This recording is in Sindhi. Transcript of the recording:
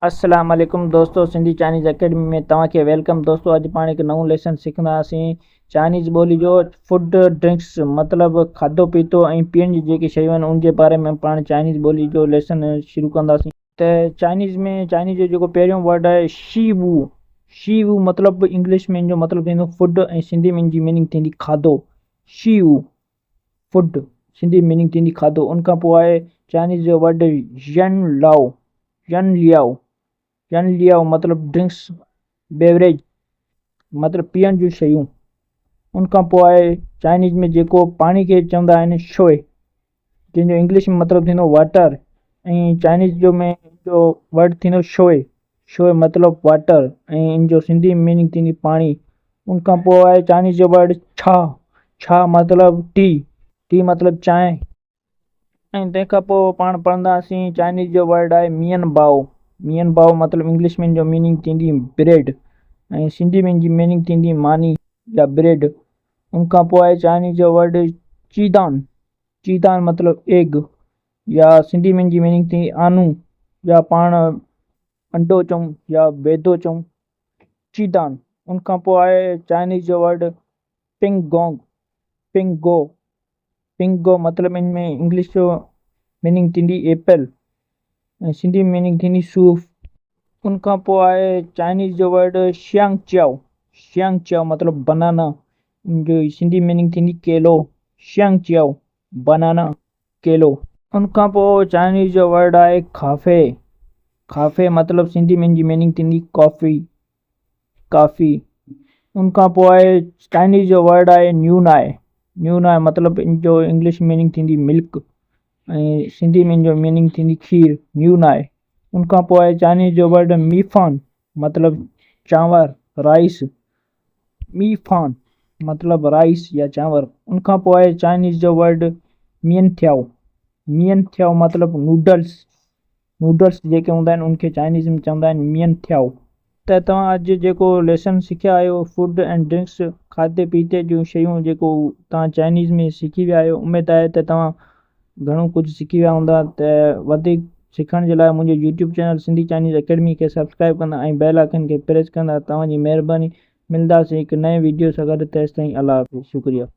السلام عليڪم دوستو سنڌي چائنيز اڪيڊمي ۾ توهان کي welcome دوستو اڄ پاڻ هڪ نئون ليسن سکنداسين چائنيز ٻولي جو فوڊ ڊرنڪس مطلب کاڌو پيتو ۽ پيئڻ جون جيڪي شيون آهن ان جي باري ۾ پاڻ چائنيز ٻولي جو ليسن شروع ڪنداسين. ته چائنيز ۾ چائنيز جو جيڪو پهريون ورڊ آهي شي وو شي وو مطلب انگلش ۾ ان جو مطلب ٿيندو فوڊ ۽ سنڌي ۾ ان جي ميننگ ٿيندي کاڌو شي وو فوڊ سنڌي ۾ ميننگ ٿيندي کاڌو ان کان پوء آهي چائنيز جو ورڊ ين لائو ين ليائو ين ليائو مطلب ڊرنڪس بيوريج مطلب پيئڻ جون شيون ان کان پوء آهي چائنيز ۾ جيڪو پاڻي کي چوندا آهن شوئي جنهن جو انگلش ۾ مطلب ٿيندو واٽر ۽ چائنيز جو ۾ جو ورڊ ٿيندو شوئي شوئي مطلب واٽر ۽ ان جو سنڌي ۾ ميننگ ٿيندي پاڻي. ان کان پوء آهي چائنيز جو ورڊ ڇا، ڇا مطلب ٽي، ٽي مطلب چانهه. ۽ تنهن کان پوء پاڻ پڙهنداسين چائنيز جو ورڊ آهي مين بائو، مين بائو مطلب انگلش ۾ ان جو ميننگ ٿيندي بريڊ ۽ سنڌي ۾ ان جي ميننگ ٿيندي ماني يا بريڊ. ان کان پوء آهي چائنيز جو ورڊ چيدان، چيدان مطلب ايگ يا سنڌي ۾ ان جي ميننگ ٿيندي آنو يا پاڻ انڊو چئون يا بيدو چئون چيدان ان کان پوء آهي چائنيز جو ورڊ پنگ گونگ پنگ گو پنگ گو مطلب ان ۾ انگلش جو ميننگ ٿيندي ايپل ۽ سنڌي ۾ ميننگ ٿيندي صوف. ان کان پوء آهي چائنيز جو ورڊ شيانگ چيائو شيانگ چيائو مطلب بنانا ان جو سنڌي ميننگ ٿيندي ڪيلو شيانگ چيائو بنانا ڪيلو. ان کان پوء چائنيز جو ورڊ آهي کافي کافي مطلب سنڌي ۾ ان جي ميننگ ٿيندي ڪافي ڪافي ان کان پوء آهي چائنيز جو ورڊ آهي نيو نائي نيو نائي مطلب ان جو انگلش ميننگ ٿيندي ملڪ ۽ سنڌي ۾ ان جو ميننگ ٿيندي کير نيو نائي ان کان پوء آهي چائنيز جو ورڊ ميفان مطلب چانور رائس مي فان مطلب رائس يا چانور ان کان پوء آهي چائنيز جو ورڊ مين ٿيائو مين ٿيائو مطلب نوڊلس نوڊلس جيڪي هوندا آهن ان کي چائنيز ۾ چوندا آهن مين ٿيائو. ته توهان اڄ جيڪو ليسن سکيا آهيو فوڊ اينڊ ڊرنڪس کاڌي پيتي جون شيون جيڪو توهان چائنيز ۾ سکي ويا آهيو اميد آهي ته توهان گهڻو ڪجهه سکي ويا هوندا ته وڌيڪ سکڻ جي لاء منهنجو YouTube channel Sindhi Chinese academy کي سبسڪرائب ڪندا ۽ بيل آئڪن کي پريس ڪندا توهان جي مهرباني ملداسين هڪ نئين وڊيو سان گڏ تيستائين الله حافظ شڪريه.